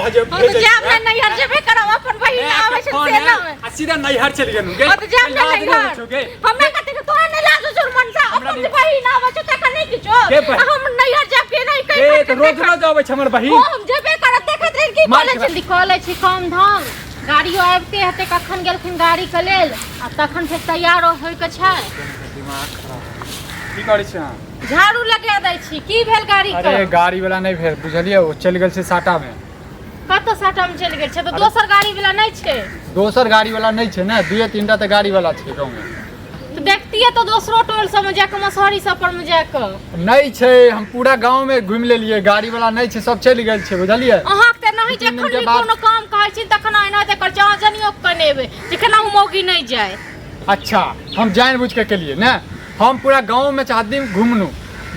भजे हम तऽ जायब ने नैहर जेबे करब अपन बहिन आबै छै से ना आ सीधा नैहर चलि गेलहुँ गे हम तऽ जायब ने लाज नहि नैहर होइ छौ गे हमरा कते के तोरा नहि लाज होइ छौ मन से हमरा अपन नहि- जे बहिन आबै छै तखन नहि किछो के बहिन? आ हम नैहर जायब के नहि ए कहि तऽ रोज रोज अबै छै हमर बहिन ओ हम जेबे करब देखैत रही की मार कॉलेज खेबै। जल्दी कऽ लै छी काम धाम गाड़ियो आबिते हेतै कखन गेलखिन गाड़ीके लेल आ तखन फेर तैयार होइके छै दिमाग खराब की करै छी अहाँ झाड़ू लगा दै छी की भेल गाड़ी के अरे गाड़ी वाला नहि भेल बुझलियै ओ चलि गेल छै साटा मे कतऽ साटा मे चलि गेल छै तऽ दोसर गाड़ी वाला नहि छै दोसर गाड़ी वाला नहि छै ने दुए तीनटा तऽ गाड़ी वाला छै गाँव मे तऽ देखतियै तऽ दोसरो टोल सबमे जाकऽ मसहरी सब पर मे जाकऽ नहि छै हम पूरा गाँव मे घुमि लेलियै गाड़ी वाला नहि छै सब चलि गेल छै बुझलियै अहाँके तऽ नहि दू तीन जखन दिन के भी बाद- कोनो काम कहै छी तखन एना तऽ करै छी अहाँ जनियो के कनेबै जे केना मौगी नहि जाय अच्छा हम जानि बुझि कऽ केलियै ने हम पूरा गाँव में चाहती घुमलू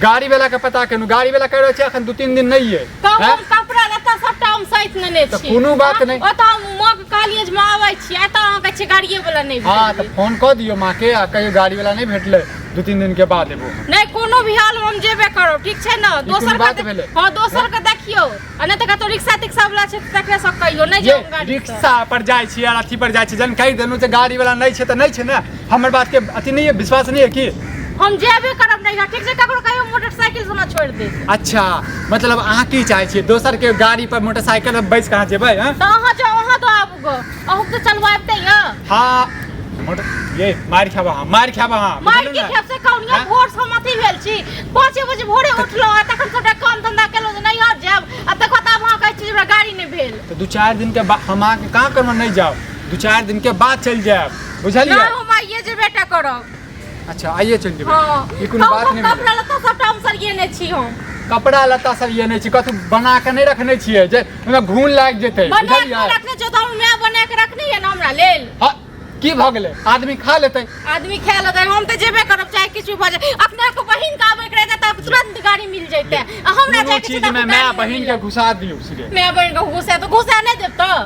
गाड़ी वाला के पता केलहुँ गाड़ी वाला कहि रहल छै एखन दू तीन दिन नहि अइ कहू हैं? हम कपड़ा लत्ता सबटा हम सैत नेने तऽ छी कोनो बात नहि। ओतऽ हम माँ के कहलियै जे माँ आबै छी एतऽ अहाँ कहै छियै गाड़िए वाला नहि हाँ भेटलै। तऽ फोन कऽ दियौ माँ के आ कहियौ गाड़ी वाला नहि भेटलै दू तीन दिन के बाद एबो हम। नहि कोनो भी हाल मे हम जेबे करब ठीक छै ने दोसर के बात भेलै? हँ दोसर के देखियौ आ नहि तऽ कतौ रिक्शा तिक्शा वाला छै तऽ तकरे सब कहियौ नहि ये जाउ गाड़ी सँ। रिक्शा पर जाइ छी आर अथी पर जाइ छी जहन कहि देलहुँ जे गाड़ी वाला नहि छै तऽ नहि छै ने हमर बात के अथी नहि है विश्वास नहीं है की हम जेबे करब नहीं ठीक छै ककरो कहियो मोटरसाइकिल से ना छोड़ दे अच्छा मतलब अहाँ की चाहै छियै दोसर के गाड़ी पर मोटरसाइकिल पर बैस कऽ अहाँ जेबै हँ तऽ अहाँ जाउ अहाँ तो आबू गो अहूँ के चलवाबते यऽ हाँ मोटर ये मारि खाब अहाँ मारि खाब अहाँ मार बुझलहुँ के ने? खेप से कहूँ हाँ? भोर से हम अथी भेल छी 5 बजे भोरे उठलहुँ आ तखन सबटा काम धंधा केलहुँ जे नैहर जायब आ तकर बाद आब अहाँ कहै छी जे हमरा गाड़ी नहि भेल तऽ दू चारि दिन के बाद हम अहाँके कहाँ करब नहि जाउ दू चारि दिन के बाद चलि जायब बुझलियै नहि हम आइए जेबे टा करब अच्छा आइए चलि जेबै हँ ई कोनो बात हम नहि भेलै कपड़ा लत्ता सबटा हम सरियेने छी हम कपड़ा लत्ता सब ये नहि छै कतहु बना कऽ नहि रखने छियै जे ओहिमे घून लागि जेतै बना के बुझलियै रखने छौ तऽ हमर माय बना के रखने यऽ ने हमरा लेल हँ की भऽ गेलै आदमी खा लेतै आदमी खा लेतै हम तऽ जेबे करब चाहे किछु भऽ जाए अपना के बहिन के आबै के रहतै तऽ तुरंत गाड़ी मिल जैते आ हमरा कोनो जाए के छै चीज तऽ मे माय बहिन के घुसा दियौ सीधे माय बहिन के घुसा तऽ घुसा नहि देब तऽ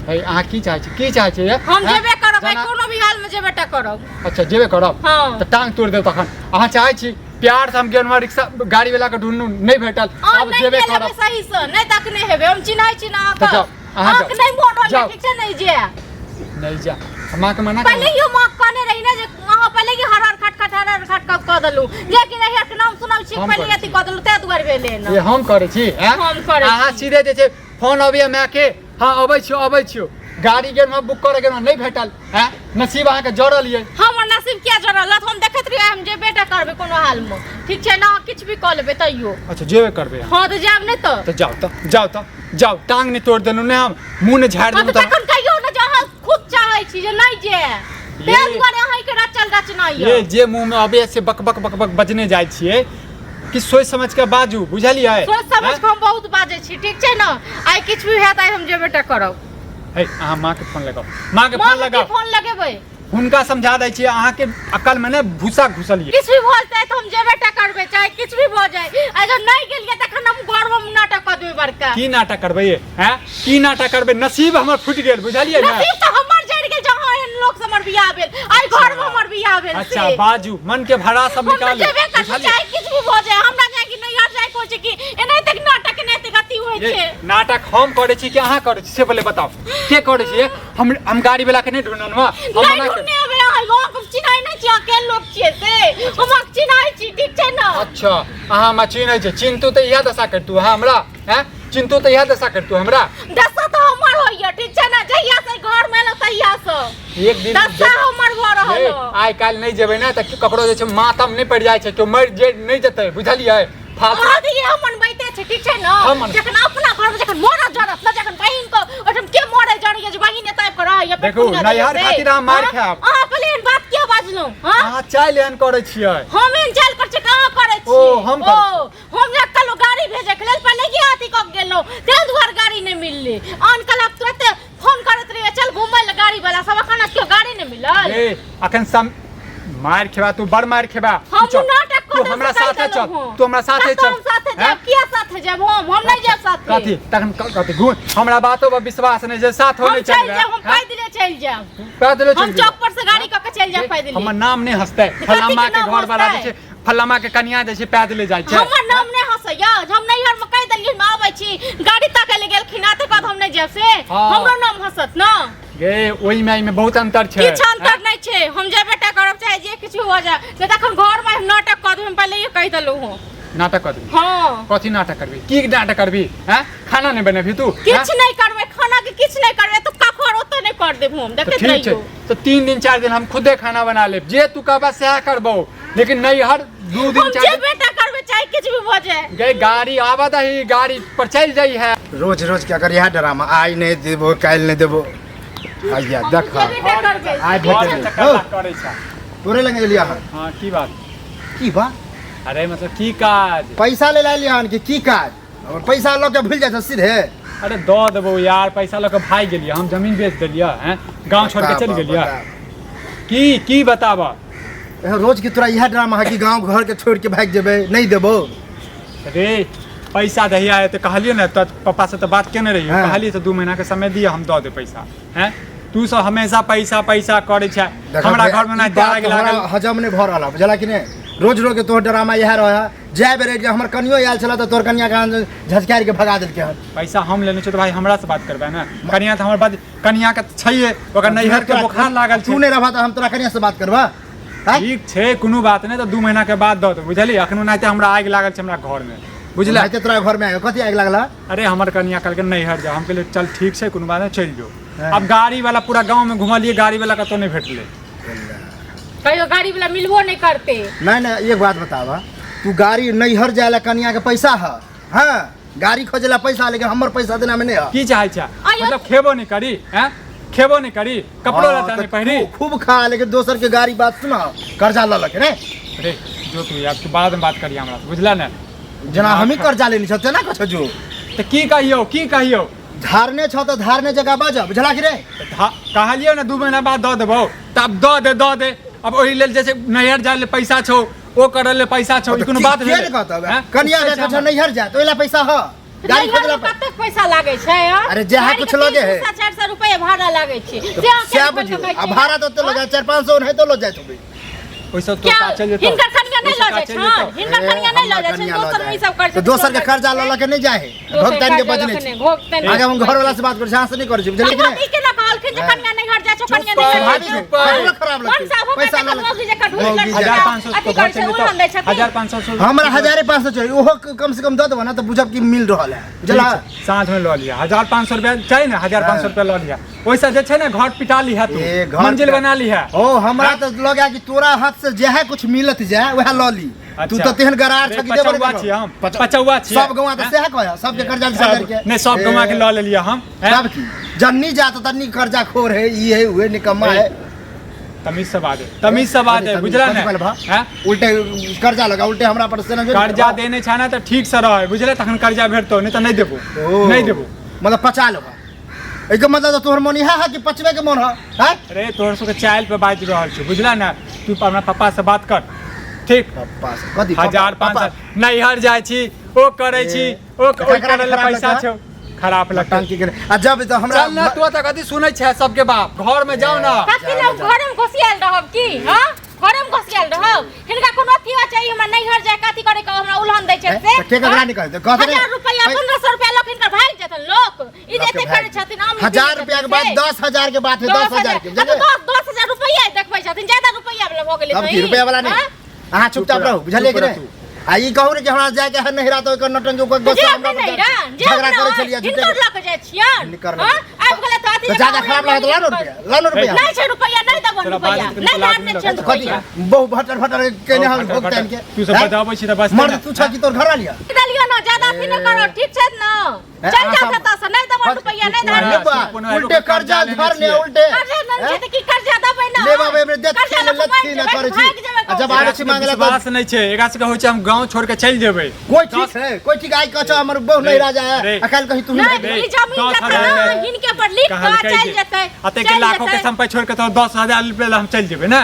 हे अहाँ की चाहै छी की चाहै छी ये? हम हैं? जेबे करब जेना- कोनो भी हाल में जेबे टा करब अच्छा जेबे करब हाँ। तऽ टांग तोड़ि देब तखन अहाँ चाहै छी प्यार से हम गेलहुँ रिक्शा गाड़ी वाला के ढूंढू नहि भेटल अहाँ आब नहि जेबे गेल हेबै करब सही से नहि तकने हेबै हम चिन्है छी ने तऽ जाउ, अहाँके अहाँ अहाँके जाउ। नहि मोन होइए जाउ। ठीक छै नहि जे नहि जा हम अहाँके मना पहिले केलहुँ ही माँ कहने रही ने जे अहाँ पहिले ही हर हर खट खट हर हर खट खट कऽ देलहुँ लेकिन नैहर के नाम सुनब छी हम पहिले करै अथी कऽ देलहुँ ताहि दुआरे भेलै ने ये हम करै छी हैं? हम करै अहाँ छी। सीधे जे छै फोन अबैया माय के हाँ अबै छियो अबै छियो गाड़ी गेलहुँ बुक करे गेलहुँ नहि भेटल हैं नसीब अहाँके जड़ल ये हमर नसीब किया जड़ल रहत हम देखैत रहियै हम जे बेटा करबै कोनो हालमे ठीक छै ने अहाँ किछु भी कऽ लेबै तैयो अच्छा जेबे करबै अहाँ हँ तऽ जायब नहि तऽ तऽ जाउ तऽ जाउ तऽ जाउ टांग नहि तोड़ि देलहुँ ने हम मुँह नहि झाड़ि हँ देलहुँ तऽ तऽ तखन कहियौ ने जे अहाँ खुद चाहै छी जे नहि जाय ताहि दुआरे अहाँके रचल रचना ये यऽ जे मुँहमे अबैया से बक बक बक बक बजने जाइ छियै कि सोचि समझ के बाजू बुझलियै सोच समझ के हम बहुत बाजै छी ठीक छै ने आइ किछु भी हैत आइ हम जेबे टा करब हे अहाँ माँ के फोन लगाउ माँ के माँ फोन के की लगाउ फोन लगेबै हुनका समझा दै छियै अहाँके अकल में ने भूसा घुसल ये किछु भी भऽ जेतै तऽ हम जेबे टा करबै चाहे किछु भी भऽ जाय आ जब नहि गेलियै तखन हम घरमे नाटक कऽ देबै बड़का की नाटक करबै ये हैं की नाटक करबै नसीब हमर फूटि गेल बुझलियै ने नसीब तऽ हमर जरि गेल जहाँ एहन लोक से हमर बियाह भेल आइ घरमे हमर बियाह भेल अच्छा से। बाजू मन के भरा सब हम तऽ निकालू जेबे करबै बुझलियै चाहे किछु भी भऽ जाय हमरा जाय कि नैहर जाय के होइ छै कि एनाहिते नाटक एनाहिते अथी होइ ये छै नाटक हम करै छी कि अहाँ करै छी से पहिले बताउ के करै छी ये? हम हम गाड़ी वाला के नहीं ढूंढन वा हम नहीं मना कर ढूंढने अबे अहाँ लोग हम चिन्है नहि छी अहाँ केहन लोक छियै से हम अहाँके चिन्है छी ठीक छै ने अच्छा अहाँ हमरा चिन्है छी चिन्हतू तऽ इएह दशा करतू अहाँ हमरा हैं चिन्हतू तऽ इएह दशा करतू हमरा दशा तऽ हमर होइए ठीक छै ने जहिया से घर मे एलहुँ तहिया से एक दिन दशा हमर भऽ रहल ये, हँ। आइ काल्हि नहि जेबै ने तऽ ककरो जे छै मातम नहि पड़ि जाइ छै केओ मरि जे नहि जेतै बुझलियै फालतू अहाँ तऽ इएह मनबैते छी ठीक छै ने हम मन- जखन अपना घरमे जखन मरऽ जरत ने जखन बहिन के ओहिठाम के मरे जरैया जे बहिन एतऽ आबि कऽ रहैया पेट देखू, फुला दैया नैहर से? खातिर अहाँ मारि हँ? खायब। अहाँ पहिले एहन बात किया बाजलहुँ हँ अहाँ चालि एहन करै छियै हम एहन चालि करै छियै कहाँ करै छी ओ, हम करै ओ हम जे कहलहुँ गाड़ी भेजैके लेल पहिले की अथी कऽ के गेलहुँ ताहि दुआरे गाड़ी नहि मिललै आन कल आब तुरते फोन करैत रहियै चल घुमै लए गाड़ी वाला सब एखन केओ गाड़ी नहि मिलल ए अखन सम मारि खेबा तू बड़ मारि खेबा हम तू चल। नाटक तू कऽ हमरा साथे चल तू हमरा साथे चल हम साथे हैं? जायब किया साथे जायब हम नहि जायब साथे कथी तखन कथी घूम हमरा बातो पर विश्वास नहि जे साथ हो हम नहि चलि चलबै जायब हम हैं? पैदले चलि जायब पैदले हम चलि चौक पर से गाड़ी कऽ के चलि जायब पैदले हमर नाम नहि हंसतै कथी के फलामा के नाम घर वाला जे हंसतै? छै फलामा के कनिया जे छै पैदले जाइ छै हमर नाम नहि हंसैया हम नैहर मे कहि देलियै हम आबै छी गाड़ी ताकै लए गेलखिन आ तकर बाद हम जायब से हाँ। हमरो नाम हंसत न गे ओहिमे एहिमे बहुत अंतर छै किछु अंतर नहि छै हम जेबे टा करब चाहे जे किछु हो जाए नहि तऽ एखन घरमे हम नाटक कऽ देब हम पहिले कहि देलहुँ हँ नाटक कर देबी हँ कथी नाटक करबी की नाटक करबी हैं खाना नहि बनेबी तू हैं? किछु नहि करबै खाना के किछु नहि करबै तऽ कखर ओतऽ नहि कर देब हम तऽ देखैत ठीक छै रहियौ तऽ 3 दिन 4 दिन हम खुदे खाना बना लेब जे तू कहबा सएह करबौ लेकिन नैहर 2 दिन हम 4 जे दिन बेटा करबै चाहे किछु भी भऽ जाए गई गाड़ी आवा दही गाड़ी पर चल जाइ है रोज रोज के अगर इएह ड्रामा आइ नहि देबो काल्हि नहि देबो आइया हम देख जे बेटा करबै आइ घर भेटल में चक्कर करै छै तोरे लग एलियै हन हाँ की बात की बात अरे मतलब की काज पैसा ले एलियै हन कि की काज हमर पैसा लऽ के भूलि जाइ छौ सीधे अरे दऽ देबौ यार पैसा लऽ के भागि गेलियै हम जमीन बेच देलियै हैं गाँव छोड़ के चलि गेलियै की की बताबऽ रोज के तोरा इएह ड्रामा है कि गाँव घर के छोड़ के भागि जेबै नहि देबो रे पैसा दहिया है तऽ कहलियै ने तऽ पप्पा से तऽ बात केने रहियै कहलियै तऽ 2 महीना के समय दिअ हम दऽ दे पैसा हैं तू सब हमेशा पैसा पैसा करै छै हमरा घर में ई ना बात आगि हमरा लागल हजम नहि भऽ रहल है बुझला कि नहि रोज रोज के तोहर ड्रामा इएह रहै है जाय बेर जे हमर कनियो आयल छलै तऽ तोहर कनिया के झझकारि के भगा देलकै हन पैसा हम लेने छियै तऽ भाई हमरा से बात करबै ने कनिया तऽ हमर बात कनिया के छैहे ओकर नैहर के बोखार लागल तू छै नहि रहबा तऽ हम तोरा कनिया से बात करबा आँय? ठीक छै कोनो बात नहि तऽ 2 महीना के बाद दऽ देब बुझलियै अखन ओनाहिते हमरा आगि लागल छै हमरा घर में बुझला ओनाहिते तोरा घर में आगि कथी आगि लागल है? अरे हमर कनिया कहलकै नैहर जाओ हम कहलियै चल ठीक छै कोनो बात नहि चलि जो हाँ। आब गाड़ी वाला पूरा गाँव में घुमलियै गाड़ी वाला कतौ नहि भेटलै कहियो गाड़ी वाला मिलबो नहि करते नहीं नहीं एक बात बतावा तू गाड़ी नैहर जाए ला कनिया के पैसा है हाँ गाड़ी खोजे ला पैसा लेकिन हमर पैसा देना में नहीं है की चाहै छै आयो। मतलब खेबो नहि करी हैं खेबो नहि करी कपड़ो हाँ, लत्ता तऽ नहि पहिरी खूब खा लेकिन दोसर के गाड़ी बात सुना कर्जा लऽ लके ने रे जो तू यार तू बाद में बात करिए हमरा से बुझला ने जेना हमही कर्जा लेने छौ तेना कह जो तऽ की कहियौ की कहियौ धारने छौ तऽ धारने जगह बाजऽ बुझला कि रे तऽ कहलियौ ने 2 महीना बाद दऽ देबौ तऽ आब दऽ दे दऽ दे अब ओहि लेल जे छै नैहर जाय लेल पैसा छौ ओ करऽ लेल पैसा छौ ई कोनो बात के भेलै ने कहतौ हैं? कनिया छै के हमर। नैहर जाए तऽ ओहि ला पैसा ह गाड़ी नैहर खोजला में कतेक पैसा लागै छै हँ? अरे जेहा गाड़ी के कुछ लगे है। 300 400 रुपया भाड़ा लागै छै से अहाँ सएह केना बुझियौ कमाइ आ छियै? भाड़ा तऽ ओते लगा 400-500 ओनाहितो लऽ जाइत होबै ओहिसँ तो क्या का चलि जेतौ हिनकर कनिया नहि लऽ ओहिसँ जाइ का चलि छनि जेतौ। हिनकर कनिया नहि लऽ जाइ छनि दोसर में ई सब करै तऽ दोसर के कर्जा लऽ लऽ के नहि जाइ है भगतान के बदले छै आगे हम घर वाला से बात करै छी अहाँ से नहि करै छी बुझलियै कि ई नहि केना कहलखिन जे कनिया नैहर जाइ छौ कनिया चुप नैहर रह, जाइ छौ चुप रह। ककरो खराब कोन लगतै सा हो पैसा लऽ मौगी जकाँ ढूंढ मौगी लड़का 1500 अथी तो घर करै छै चलि उलहन दै जेतौ छथिन 1500 हमरा 1500 चाहिए ओहो कम से कम दऽ देबो ना तऽ बुझब कि मिल रहल है बुझला ठीक छै, साँझ में लऽ लिअ 1500 रुपया चाही ने 1500 रुपया लऽ लिअ ओहिसँ जे छै ने घर पिटा लिहऽ तू ए, घर मंजिल पिटा- बना लिहऽ ओ हमरा तऽ लगा कि तोरा हाथ से जहे कुछ मिलत जाए वएह लऽ ली तू अच्छा। तऽ तेहन गरार रे, छ कि देबो पचौआ नहि छियै हम, करबो। पचौआ छियै। सब गौआ तऽ हैं? सएह कहै सबके कर्जा सदर के नहि सब गमा के लऽ लेलियै हम हैं? तब की जन्नी जात तन्नी कर्जा खोर है ई है उहे निकम्मा है तमीज से बात है तमीज से बात है बुझला कथी ने कहल भा? हैं? उल्टे कर्जा लगा उल्टे हमरा पर से ना कर्जा देने छै ने तऽ ठीक से रह बुझले तखन कर्जा भेटतौ नहि तऽ नहि देबो नहि देबो मतलब पचा लेबा एहिके मतलब तऽ तोहर मन इएह है कि पचबे के मन है हैं? अरे तोहर सबके चाइल पे बाजि रहल छी बुझला ने तू अपना पप्पा से बात कर ठीक पप्पा से कथी हजार पप्पा- पाँच सौ नैहर जाइ छी ओ करै छी ओ ककरा ओहि करै लए खराब पैसा लगतै? छौ खराब लगतै टंकी के आ जब तऽ हमरा चल ना तू तऽ कथी सुनै छै सबके बाप घर में जाओ ना कथी लए घरे में घुसियाल रहब की हाँ घरे में घुसियाल रहब हिनका कोनो अथी हो चाहिए हमरा नैहर जाय कथी करे के हमरा उलहन दै छै से तऽ के ककरा नहि कहतै? कहतै नहि। 1000 रुपया 1500 रुपया लोक हिनकर भागि जेतन लोक ई जे एते करै छथिन आम 1000 रुपया के बाद 10,000 के बात है 10,000 के बुझलियै? 10,000 रुपया देखबै छथिन ज्यादा रुपया वाला भऽ गेलै तब की रुपया वाला नहि अहाँ चुपचाप रहू बुझलियै कि चुप नहि आ ई कहू ने कि हमरा जायके है नहिरा तऽ ओकर नौटंकी ओकर जे गुस्सा हमरा अपने पर नहिरा जे झगड़ा अपना करै छलियै झूठे हिनकर लऽ के जाइ छियनि हिनकर लऽ हाँ? आबि गेलै तऽ अथी तऽ जकाँ ज्यादा खराब लागत ला ने रुपया ला ने रुपया नहि छै रुपया नहि देबनि तोरा रुपया बाजैत नहि लाज धारने नहि छियनि लगै कथी रुपया बहु भटर भटर केने हम भटर भुगतान भटर। के तू सब हैं? बजाबै छी तऽ बजतै मर्द ने। तू छ कि तोर घर वाली देलियौ ने ज्यादा अथी नहि करो ठीक छै ने हैं? चल अहाँ जाउ सब- कतऽ से नहि देबनि रुपया नहि धारने अरे बा, कोनो एगो उल्टे कर्जा लेने धर ने छियै। उल्टे कर्जा नहि छै तऽ की कर्जा देबै ने ले बाबा एमे देख कर्जा छी ने लऽ कऽ लत्ती ने भागि करै जेबै, छी भागि जेबै आ जब गाँव आबै छी मांगे ला तऽ विश्वास नहि छै एकरा सबके होइ छै हम गाँव छोड़ के चलि जेबै कोई ठीक है कोई ठीक आई कह हमर बहु नहीं राजा है रे। आ काल कही तू नहि रे, ई जमीन दस जखन हजार ने ले। हिनके पर लिख कऽ कहलकै चलि जे जेतै अते के चलि लाखों के जेतै। संपत्ति छोड़ के तो 10,000 रुपया ला हम चलि जेबै ने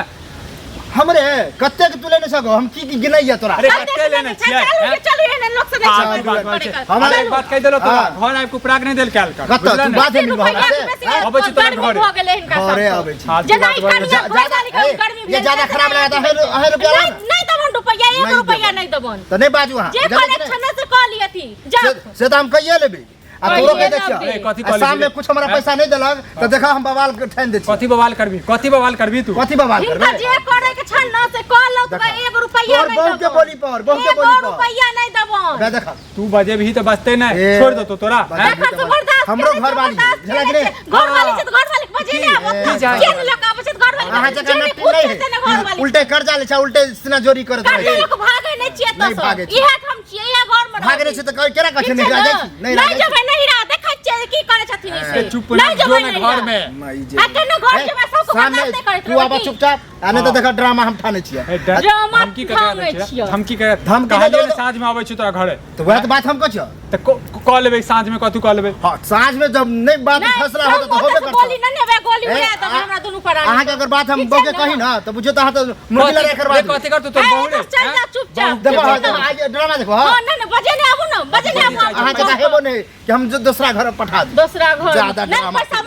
हमरे कते के तू लेने छगो हम की की गिनैया तोरा अरे चल कते लेने चलू छियै हैं? चलू एहन लोक से नहि फालतू छै बात बात छै। हमरा हमरा एक बात कहि देलहुँ तोरा हाँ। घर आबि के उपराग नहि देल कयल कर कतऽ? बुझले तू ने? बाधे मिलबह रुपैया हमरा से? के बेसी हैं? अबै छी तोरा गर्मी घरे। भऽ गेलै हिनका घरे सबके। अबै छी फालतू जेना बात ई बात कनिया छै। भरि साल के गर्मी ये भेल ज्यादा छै, खराब लगा है है रुपया ला नहि ना। नहि देबनि रुपैया एक नहि रुपैया देबनि। नहि देबनि तऽ नहि बाजू अहाँ जे बुझलियै करै कि छै ने से कऽ लिअ अथी नहि? जाउ से तऽ हम कहिए लेबै आ तोरो के कहिए देखियो ना बे। ए, कथी आ शाम में कहली कुछ हमरा पैसा नहीं देलक तो देखा हम बवाल के ठान दै छी। कथी बवाल करबी, कथी बवाल करबी तू? कथी बवाल हिनका करबे? जे करे के छल ना से कहलौ तऽ देखा। एगो रुपैया तोहर नहीं बहू के देबो। बोली पर, बहू के एगो बोली पर। रुपैया नहीं देबो। बे देखा। तू बजेबही तऽ बचतै नहि, ए, छोड़ि देतौ तोरा। बजे- हैं? देखा से बर्दाश्त हमरो केने घर वाली छै, बर्दाश्त झलक केने रे। छै। घर वाली छै तऽ घर वाली के बजेने आबत की ना। चाही? किया नहि लऽ कऽ आबै छै तऽ घर वाली के? अहाँ जकाँ जे नहि नट्टी खुद नहीं छै से ने घर है। वाली। उल्टे कर्जा ले छै, उल्टे सीना जोरी करत कर्जा रहे। लऽ कऽ भागै नहि छियै नहि एतऽसँ। भागै छियै। इएह ठाम छियै, इएह घरमे भागे रहबै। नहि छै तऽ केना कहै छै ठीक नहि छै राजै ने? छी, नहि नहि राजै छी। जेबै नहिरा, देखै छियै की करै छथिन ई से। ए, चुप नहि जो जेबै ने नहिरा। घरमे। माई जे। आ केना घर ए, जेबै, सबके सामने बर्दाश्त नहि करैत तू आबऽ रहबै की? चुपचाप आ नहि तऽ देखऽ ड्रामा हम ठानै छियै। ए, डर- ड्रामा धमकी ककरा दै ठानै छियै? छियै। धमकी ककरा? धमकी नहि कहलियै देबै ने तऽ- साँझमे आबै छियौ तोरा घरे। तऽ वएह तऽ बात हम कहै छियौ। तऽ कऽ लेबै साँझमे, कथू कऽ लेबै। हाँ, साँझ में जब नहीं बात नहि, फैसला होता हम तो होबे ओतऽ से करता। गोली नहि नेबै, गोली ए, उड़ा देबै हमरा दुनू प्राणी। अहाँ के अगर बात हम ठीक बहू के छै ने? कही ना तो बुझियो तो अहाँ तो मुर्गी लड़ाई करवा रे, देबै। कथी करतौ तोर ए, बहू रे? एतऽ चलि जा हैं? चुपचाप। बहू के देखो हाँ, ठीक छै ने? आज ड्रामा देखो हाँ, हाँ। नहि, नहि, बजेने आबू ने, बजेने आबू। अहाँ के हेबो नहीं कि हम जो दूसरा घर पठा दी। दोसरा घर ज्यादा नहि ड्रामा। पैसा